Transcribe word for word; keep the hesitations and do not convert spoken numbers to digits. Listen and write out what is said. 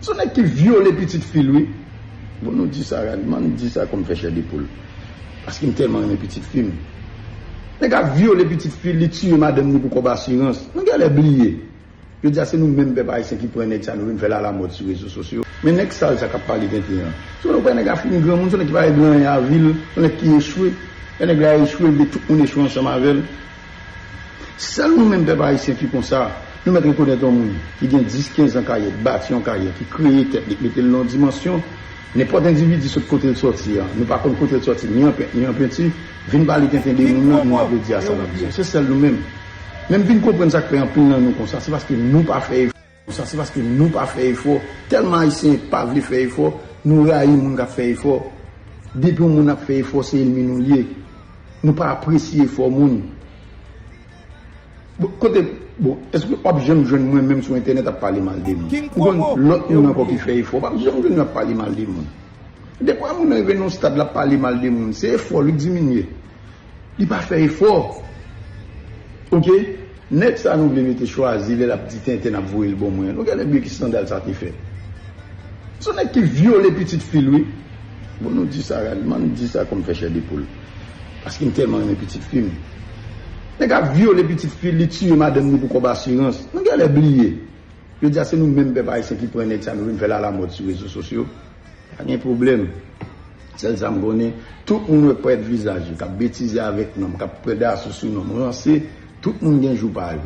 Se yon nèg ki vyole pitit fi l, wi. Bon, nou di sa, Radman di sa kòm fè chè de poul. Paske m tèlman renmen pitit fi m. Nèg ap vyole pitit fi l, li tiye madanm li pou kòb asirans. Nou genlè bliye. Jodi a, se nou menm pèp ayisyen ki pran nèg sa, nou vin fè l alamòd sou rezo sosyo. Men nèg sal sa k ap pale tenten an. Se yon nèg, nèg a fin granmoun, se yon nèg ki pa regle anyen a vi l, se yon nèg ki echwe. Lè nèg la echwe, li vle tout moun echwe ansanm avè l. Sèl nou menm pèp ayisyen ki konsa. Nou mèt rekonèt yon moun ki gen dis, kenz an karyè, ki bati yon karyè, ki kreye tèt li, ki mete l nan yon dimansyon. Nenpòt endividi sot kote l sòti a, nou pa konn kote l sòti, ni an pent, ni an penti, vin pale tenten de moun nan, nou aplodi a sa l ap di a. Se sèl nou menm. Men m vin konprann sa k fè anpil nan nou konsa, se paske nou pa fè efò. Konsa, se paske nou pa fè efò. Tèlman ayisyen pa vle fè efò, nou rayi moun k ap fè efò. Depi yon moun ap fè efò, se ènmi nou l ye. Nou pa apresye efò moun. Bon, kote, bon, èske w ap janm jwenn mwen menm sou entènèt ap pale mal de moun? M konn lòt moun ankò ki fè efò, w ap janm jwenn yo ap pale mal de moun. Dèfwa moun nan rive nan yon stad l ap pale mal de moun, se efò l wi k diminye. Li pa fè efò. Oke? Nèg sa nou vle mete chwazi lè l ap di tenten n ap voye l bò mwen an. Nou genlè bliye ki sandal sa te fè. Se yon nèg ki vyole pitit fi l, wi. Bon, nou di sa, Radman di sa kòm fè chè de poul. Paske m tèlman renmen pitit fi m. Nèg ap vyole pitit fi l, li tiye madanm li pou kòb asirans. Nou genlè bliye. Jodi a, se nou menm pèp ayisyen ki pran nèg sa, nou vin fè l alamòd sou rezo sosyo. Pa gen pwoblèm. Sèl sa m konnen, tout moun wè k pèd vizaj yo, k ap betize avèk nonm, k ap pran daso sou nonm, ranse, tout moun gen jou pa yo.